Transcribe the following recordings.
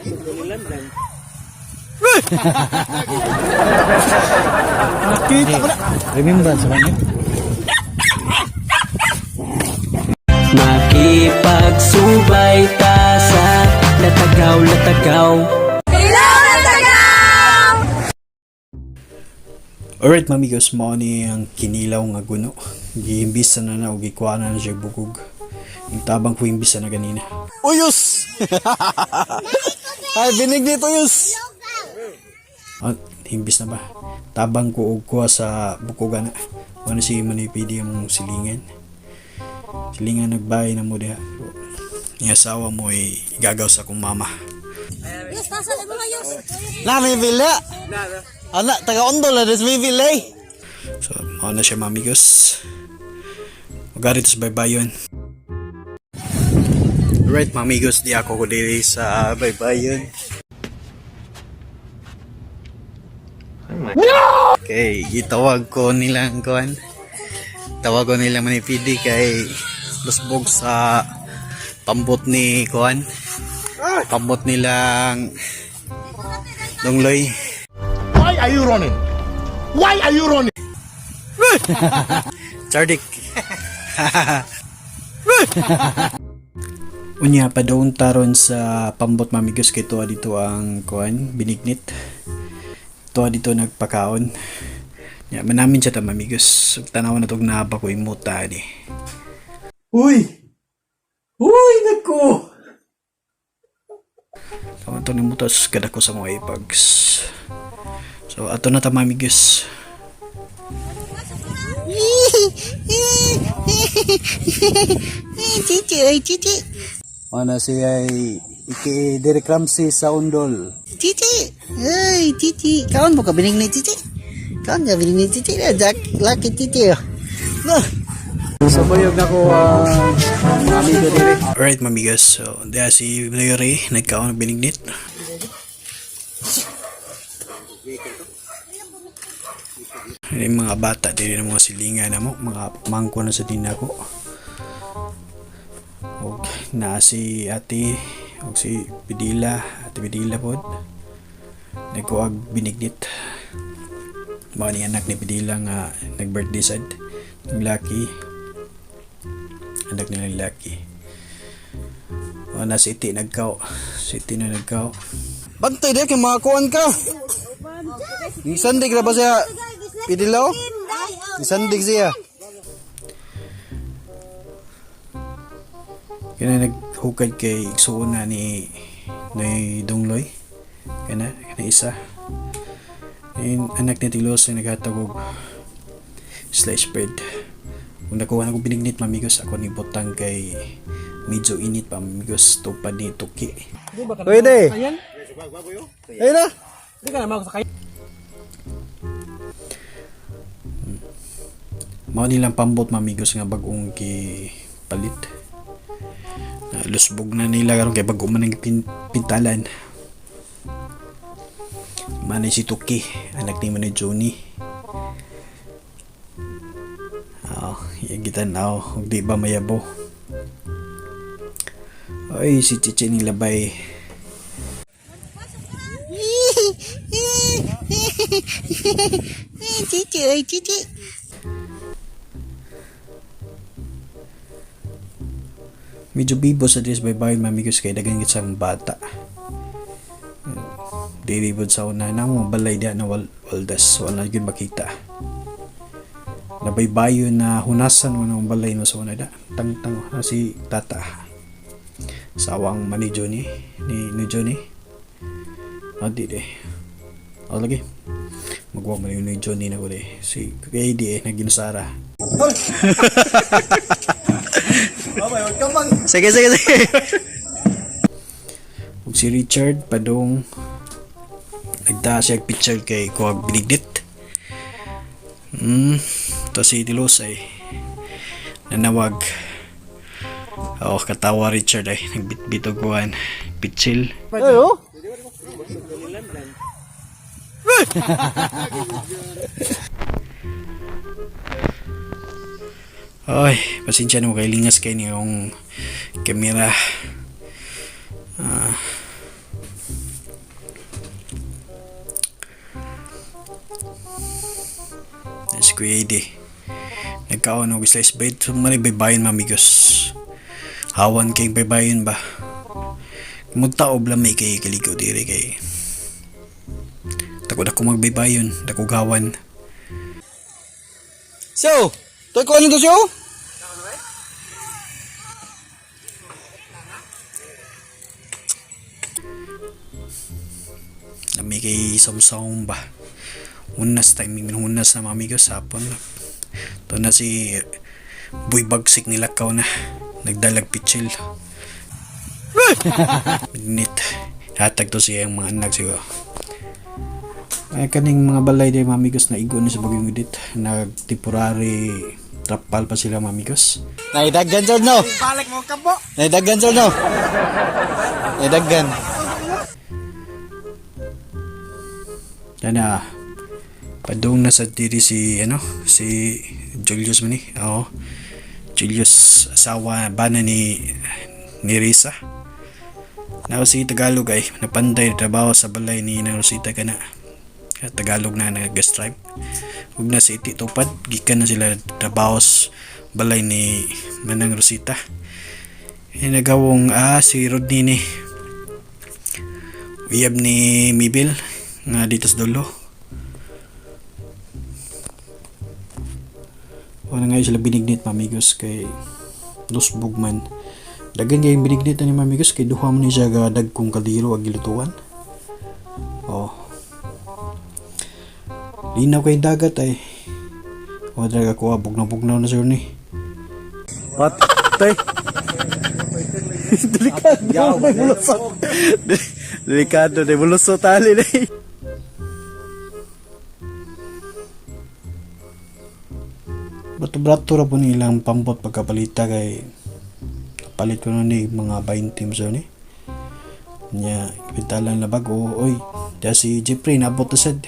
Nakita ko na. Remembrance ba niya? Makipagsubay ta sa Latagaw, latagaw. Alright, mamigos, mao ni ang kinilaw nga guno. Giimbisa na na o gikuha na na siya bukog. Yung tabang ko imbisa na ganina. Uyos! Ay, binig dito, uyos! Ah, himbis na ba? Tabang ko og kuha sa bukog ana. Mao na si Manipidi ang silingan. Silingan nagbay na mo diha. Ni asawa mo ay igagaw sa akong mama. Yes, nasa na mga yos. Na, may bila! Ana, taga-ondo na, des may bila eh. So, mao na siya, mamigos. Magari to sa baybayon. Alright, mamigos, di ako ko diri sa baybayon. No! Okay, gitawag ko nilang kuan. Tawag ko nila manipidi kay lusbog sa pambot ni kuan. Pambot nilang Dongloy. Why are you running? Why are you running? Chardik. Unya pa doon taron sa pambot, mamigos, kay tuwa dito ang kuan binignit. Tuwa dito nagpakaon. Ya, manamin siya ta, mamigos. Ug tanaw na tog naba ko imuta di. Uy! Uy, naku! Tawon to ni muta kada ko sa mga ipags. So ato na ta, mamigos. Chichi, ay chichi. Ano siya ay iki Derek Ramsey sa Undol. Chichi. Ay, chichi. Kaon mo ka bining ni chichi? Kaon ka bining ni chichi? Na, Jack, lucky chichi. Oh. No. Sumayog na ko ang mga amigo dire. Alright, mamigos. So diya si Ray nagkaon og binignit. Yung mga bata diri na mga silingan na mo, mga mangko na sa dinako. Og na si ate og si Pidila, ate Pidila pod. Nagkuag binignit. Mao ni anak ni Pidila nga nag-birthday sad. Ng laki. Anak nila laki. O na si Iti nagkaw. Si Iti na nagkaw. Bantay di kay mga kuan ka. Yung sandig na ba siya? Pidilaw? Yung sandig siya. Kaya naghukad kay igsuon na ni ni Dongloy. Kana kana isa. Yung anak ni Tilos ay naghatag og slice bread. Kung nakuha na ko binignit, mamigos, ako ni butang kay medyo init pa, mamigos, tupad ni tuki. Pwede. Ayun na. Mao nilang pambot, mamigos, nga bagong ki palit. Na, lusbog na nila karon kay bago man ang pintalan. Manay si Tuki, anak ni Manay Johnny. Oh, gitan-aw, ug di ba mayabo. Ay, si Chichi ni labay. Chichi, ay chichi. Medyo bibo sa dis bye bye, mamigos, kay daghan gid sang bata. Dili bod sa una na mo balay diha na waldas wala gyud makita. Nabaybayo na hunasan mo ng balay no sa una da. Tangtang na si tata. Sawang mani Johnny ni ni Johnny. Ah, di di. Ah, lagi. Magwa man yun ni Johnny na ko di. Si KD eh, naginusara. Sige, sige, sige. Ug si Richard padung nagda siya og picture kay kuwag binignit. To si Dilos ay nanawag. Oh, katawa Richard ay nagbitbit og kuan pitsil. Ay, oh. Ay, pasensya na mo kay lingas kay niyong kamera. Ah. Si Kuya Edi. Nagkaon og slice bread. So man baybayin, mga amigos. Hawan kay baybayin ba. Mugtaob lamay kay kaligo diri kay takod ako magbaybayon, dako gawan. So, toy ko ano to siyo? Lami kay samsam ba. Hunas timing hunas na, mga amigos, hapon. To na si Boy Bagsik, nilakaw na. Nagdalag pitchil. Minute. Hatag to siya ang mga anak siguro. Ay, kaning mga balay di, mga amigos, na igo ni sa bagyong Edith. Nag-temporary trapal pa sila, mga amigos. Naidaggan sir no. Balik mo kabo. Naidaggan sir no. Naidaggan. Yan na. Padung na sa diri si ano, si Julius man ni. Oo. Julius, asawa bana ni Risa. Na si Tagalog ay napanday trabaho sa balay ni na Rosita kana. Tagalog na nag-stripe. Ug na si Iti Tupad, gikan na sila trabaho sa balay ni Manang Rosita. Eh, nagawong si Rodney ni. Uyab ni Mibel nga dito sa dulo. Wala nga sila binignit, mamigos, kay lusbog man. Dagan kay binignit ani, mamigos, kay duha man ni siya ga dagkong kaldero ag gilutuan. Oh. Linaw kay dagat ay. Wa talaga ko bugnaw-bugnaw na sir ni. Patay. Delikado may bulusot. Delikado may bulusot tali na. Brato-brato ra po nilang pambot pagkapalita kay palit ko na ni mga 20 mo ni. Nya pintalan na bago, oy. Diya si Jeffrey nabot na sad.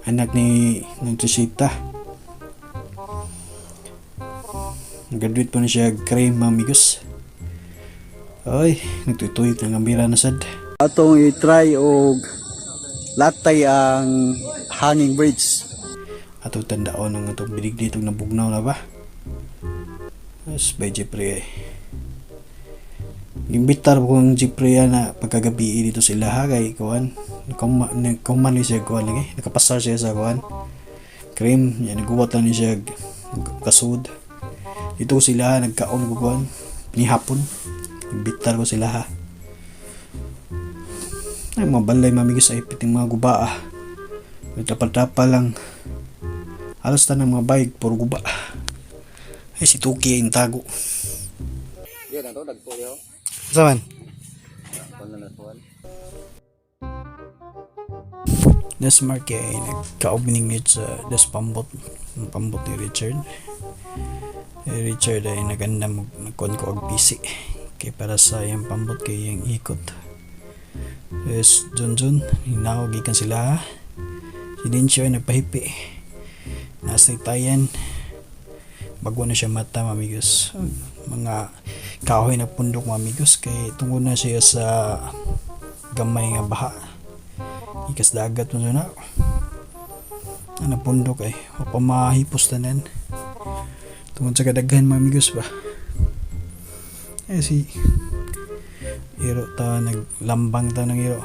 Anak ni ng Trisita. Graduate po na siya cream, mga amigos. Oy, nagtutuyok ng ambira na sad. Atong i-try og latay ang hanging bridge. Atong tandaon ang atong binig dito nabugnaw na ba. Yes, by Jeffrey eh. Gimbitar ko ang Jeffrey na pagkagabi dito sila ha kay kuan. Nakaman ni siya kuan lagi. Nakapasar siya sa kuan. Cream, yan naguwat lang ni siya kasud. Dito ko sila nagkaon ko kuan. Nihapon. Imbitar ko sila ha. Ay, mga balay mamigos ay piting mga guba ah. Nagtapal-tapal lang. Halos tanang mga bike, puro guba. Ay, si Tuki ay tago. Sa man? Des Mark ay nagka-opening nit sa Des Pambot. Ang pambot ni Richard. Eh, Richard ay naganda mo nagkuhan ko og PC. Kay para sa iyang pambot kay iyang ikot. Des John John, hinawag gikan sila. Si Dincho ay nagpahipi. Nasa itayan. Bago na siya mata, mga amigos. Mga kahoy na pundok, mga amigos, kay tungod na siya sa gamay nga baha. Ikas dagat mo na. Ano pundok ay wa pa mahipos tanan. Tungod sa kadaghan, mga amigos ba. Eh si Iro ta naglambang ta ng iro.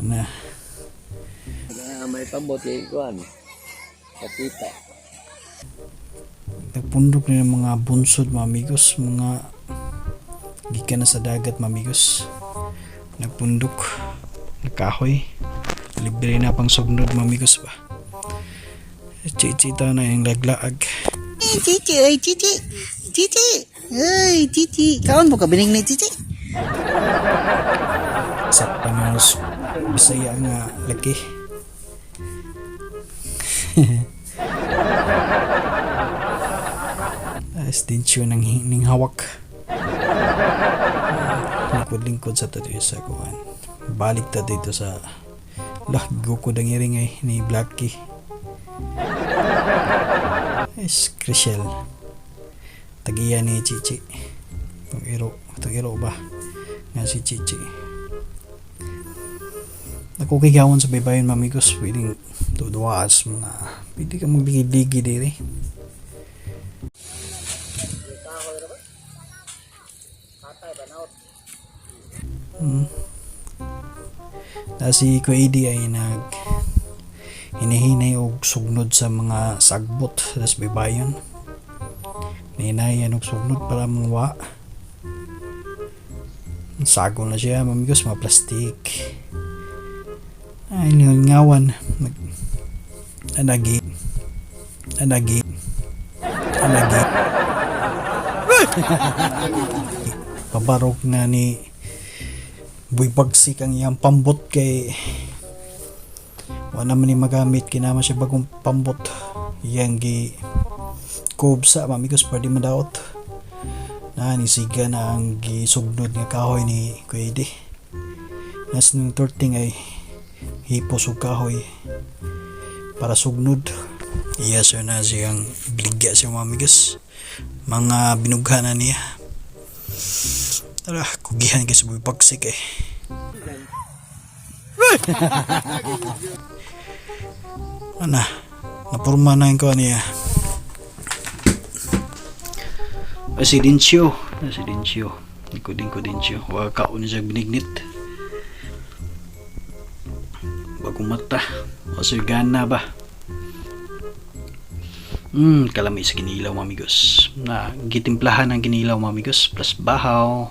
Ana May pambot kay kuan. Kapita. Nagpundok na ng mga bunsod, mga amigos, mga gikan na sa dagat, mga amigos. Nagpundok, nagkahoy, libre na pang sugnod, mga amigos ba. Chichita na yung laglaag. Chichi, ay chichi. Chichi. Ay, chichi. Kaon mo ka bining ni chichi. Sa panos Bisaya nga laki. As din siya ng ning hawak. Lingkod-lingkod sa tayo sa kuan. Balik ta dito sa lah gukod ang iring ay ni Blackie. Es Chriselle. Tagiya ni Chichi. Itong iro ba? Nga si Chichi. Ako kay gawon sa baybayon, mamigos, pwedeng Duduas mga pwede ka magligi-ligi diri. Na si Kuya Edi ay nag hinihinay og sugnod sa mga sagbot sa bibayon. Hinahinay og sugnod para mangwa. Sago na siya, mamigos, mga plastik. Ay, ngawan. Nag, anagi. Anagi. Anagi. Pabarog na ni Buibagsik ang iyang pambot kay wala man ni magamit, kinama siya bagong pambot, iyang gi kubsa, mamigos, pwede madaot na nisiga na ang gisugnod nga kahoy ni Kuya Edi. Nas nung 13 ay hipos og kahoy para sugnod. Iya sir, na siyang bligya siya, mamigos, mga binugha na niya. Tara, kugihan kay sa buibagsik eh. Ana, napurma na yung kuha niya. Ay, si Dincio. Ay, si Dincio. Ko din Dincio. Wa kaon siya binignit. Bagong mata. O sir gana ba? Kalami sa kinilaw, mga amigos. Na gitimplahan ang kinilaw, mga amigos, plus bahaw.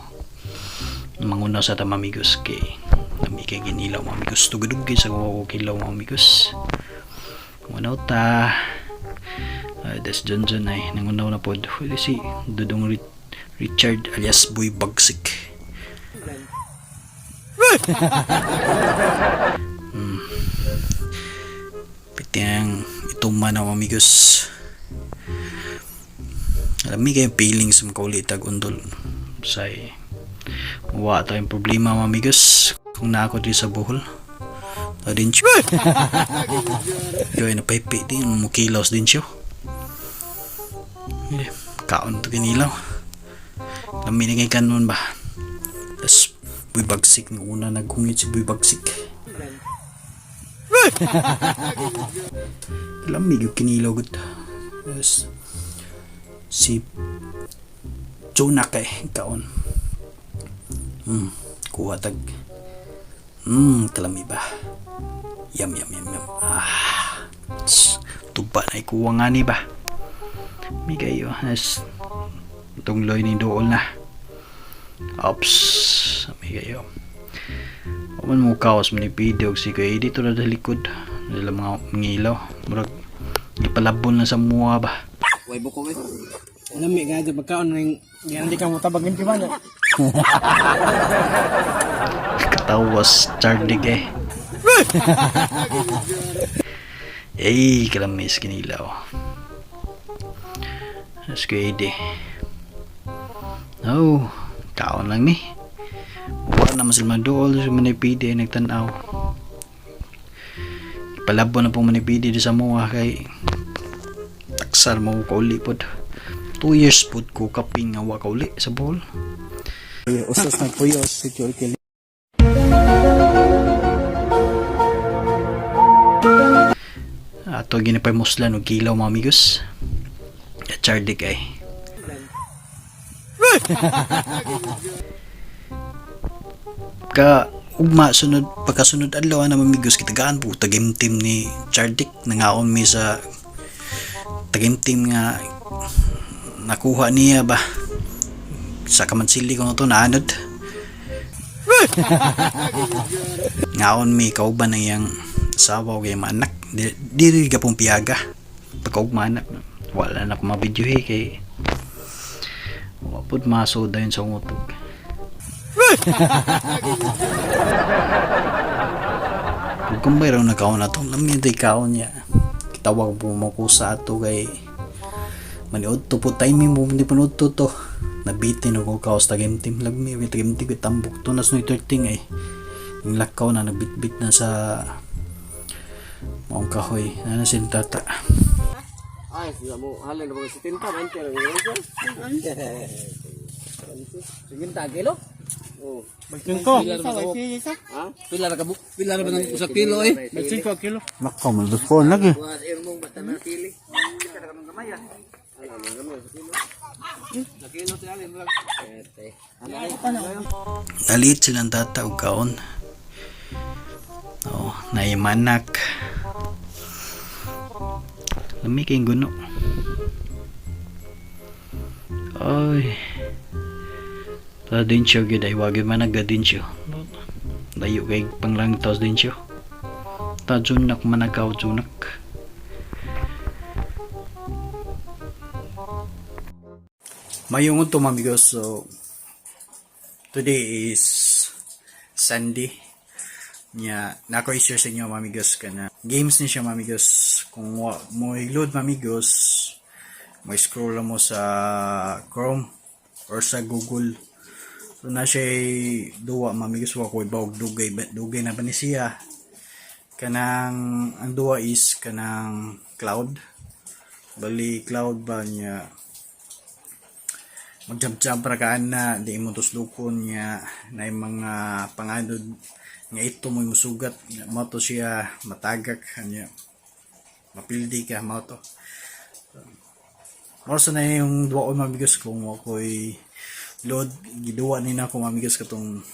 Manguna sa tama, amigos, kay lami kay ginilaw, mga amigos. Tugudugay sa kuha kilaw, mga amigos. Ngunaw ta. Ay, des John John ay nangunaw na pod. Huli si Dudong Richard alias Boy Bagsik. Piti ang ituma na, mga amigos. Alam mi kayo feelings makaulit tag undol. Say, wa tayong problema, mga amigos, kung naako dito sa Bohol. Ta din siya. Joy na paipi din, mukilaws din siya. Eh, kaon to kinilaw. Lami na kay kanon ba. Tas Buy Bagsik ng una naghungit si Buy Bagsik. Lami yung kinilaw gud. Tas si Jonak eh kaon. Kuha tag. Kalami ba? Yum, yum, yum, yum. Ah. Tss, tuba na ikuha nga ni ba? Migayo. As, tungloy ni dool na. Ops. Migayo. Waman mo kaos man ni video si Kuya dito na sa likod. Nila mga ngilaw. Murag ipalabon na sa mua ba. Way bukong eh. Lami nga dyan magkaon ning yan hindi ka mo tabag limpi man. Katawas chardig eh. Eh, kalamis kinilaw. As Kuya Edi. Oh, kaon lang ni. Wala naman sila maduol sa manipidi ay nagtanaw. Ipalabo na po manipidi di sa mua kay taksar mo ko kauli pod. 2 years pod ko kaping nga wa kauli sa Bohol. Usas nagpuyos si Churchill. Ato ginapay muslan og kilaw, mga amigos. Chardik ay. Ka ugma sunod pagkasunod adlaw na, mga amigos, kitagaan po tagimtim ni Chardik, nangaon mi sa tagimtim nga nakuha niya ba sa kamansili ko to naanod. Ngaon mi kauban ang iyang asawa o iyang mga anak. Diri ka pong piyaga pagkaugma anak. Wala na akong mabidyo eh kay wa pud masoda yun sa utog. Kung kumbay raw nagkaon na to, lami na kaon niya. Kitawag po mo ko sa ato kay maniod to po timing mo hindi panood to to. Nabitin ako kaos tagimtim. Lagmi, may tagimtim ko tambok to. Nas noy 13 ay. Yung lakaw na nagbitbit na sa maong kahoy. Ano sin tata? Ay, sila mo halin na mga 70 man kaya. 50 kilo? Oh. 25. Ha? Pila ra ka bu? Pila ra ba ng usa kilo eh? 25 kilo. Nako, malus ko lagi. Nalit silang tata og kaon. Oh, naimanak. Lami kayong guno. Ay. Ta din siya gyud ay wagi man din siya. Layo kay panglangtaws din siya. Ta junak managaw junak. Mayong unto, mga amigos. So today is Sunday. Nya, nako i-share sa inyo, mga amigos, kana games ni siya, mga amigos. Kung wa mo load, mga amigos, mo scroll lang mo sa Chrome or sa Google. So na siya duwa, mga amigos, wa ko ibawg dugay dugay na ba ni siya. Kanang ang duwa is kanang cloud. Bali cloud ba niya, magjump-jump ra ka na di mo tuslukon niya na yung mga panganod nga ito mo musugat mo to siya matagak anya mapildi ka mo to mo sa na yung duwa ko mamigos kung ako'y load giduwa ni na ako mamigos katong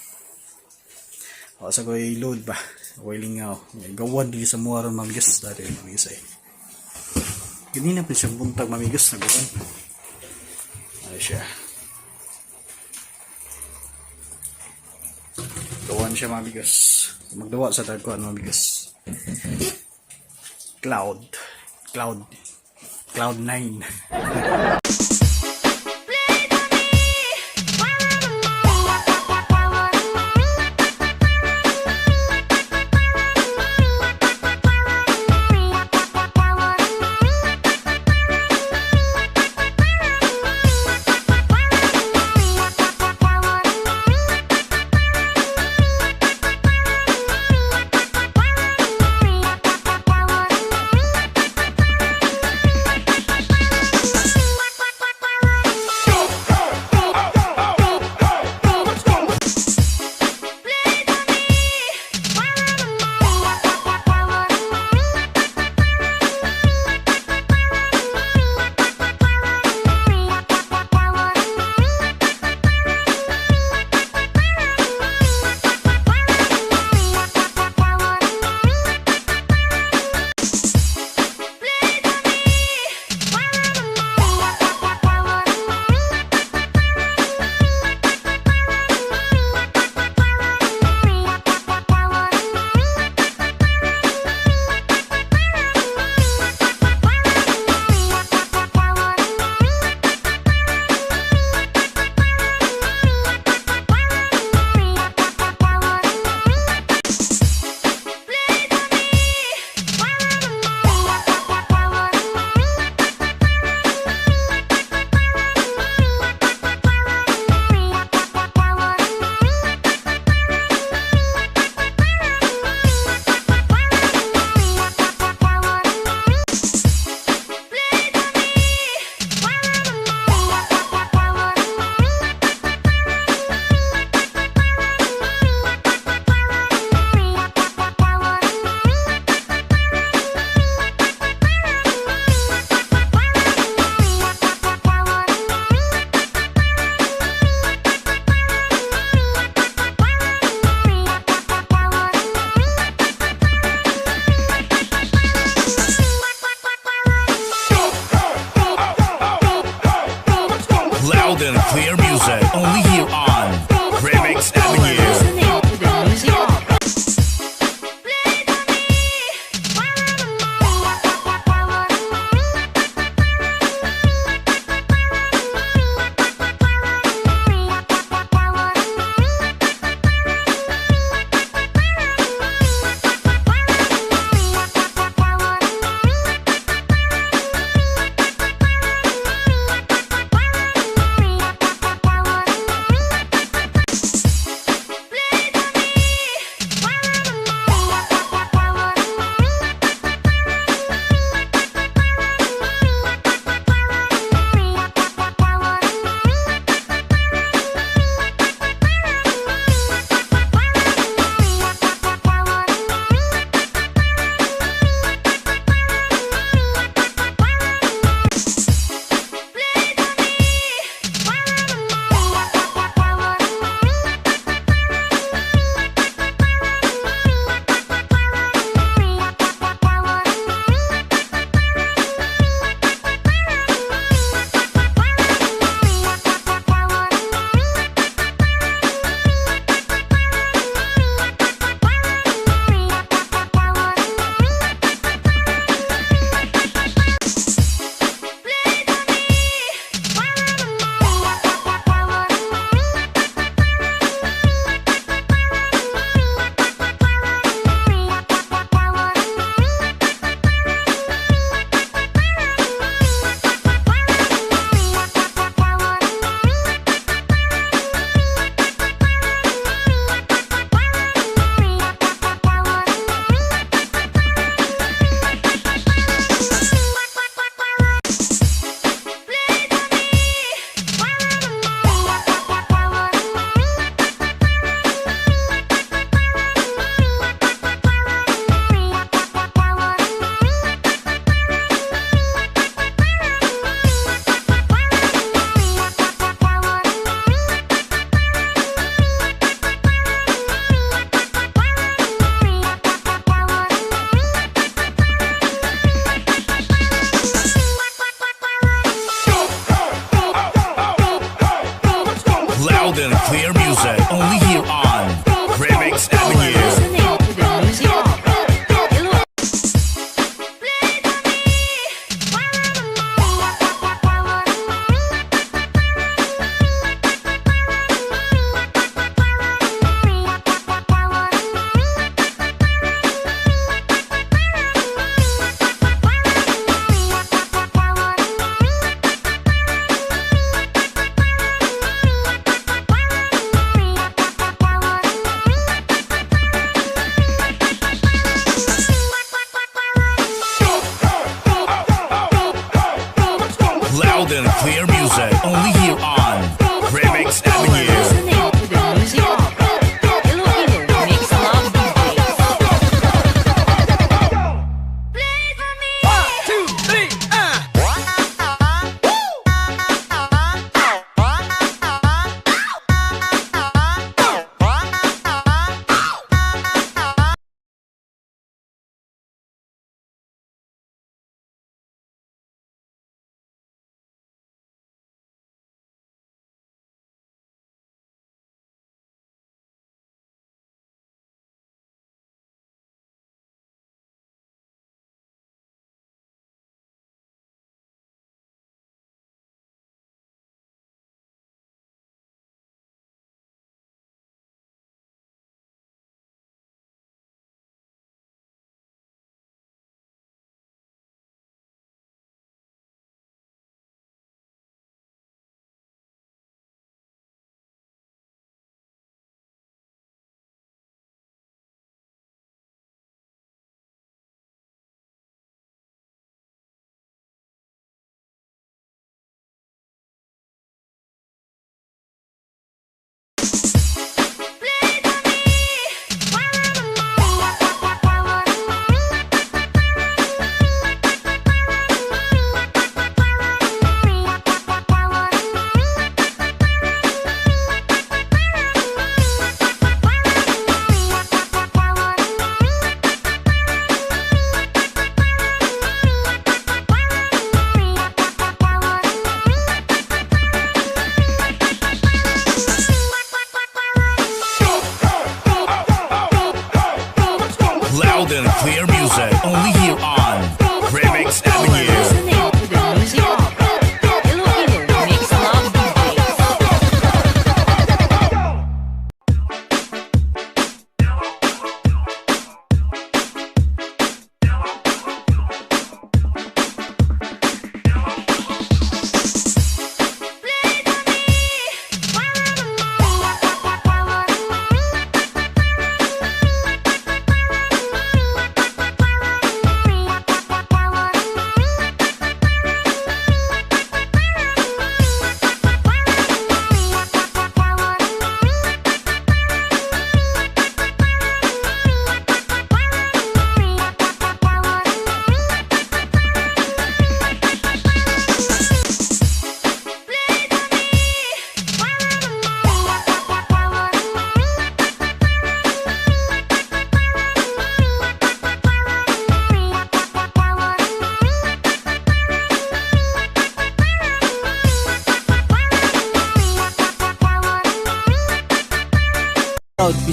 o sa ko'y load ba ako'y lingaw gawan dili sa muha ron mamigos dati mamigos ay ganina pa siya buntag mamigos na gawan ano siya. Gawan siya mga bigas. Magdawa sa tagkuan mga bigas. Cloud. Cloud. Cloud 9.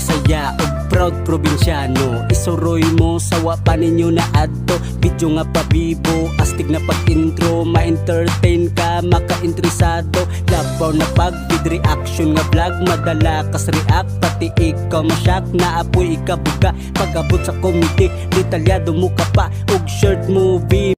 Bisaya ug proud probinsyano. Isuroy mo sa wa pa ninyo na adto. Video nga pabibo, astig na pag-intro, ma-entertain ka, maka-interesado. Labaw na pag vid reaction nga vlog, madala kas react, pati ikaw ma-shock na apoy ikabuga. Pag-abot sa comedy, detalyado mo ka pa, ug short movie.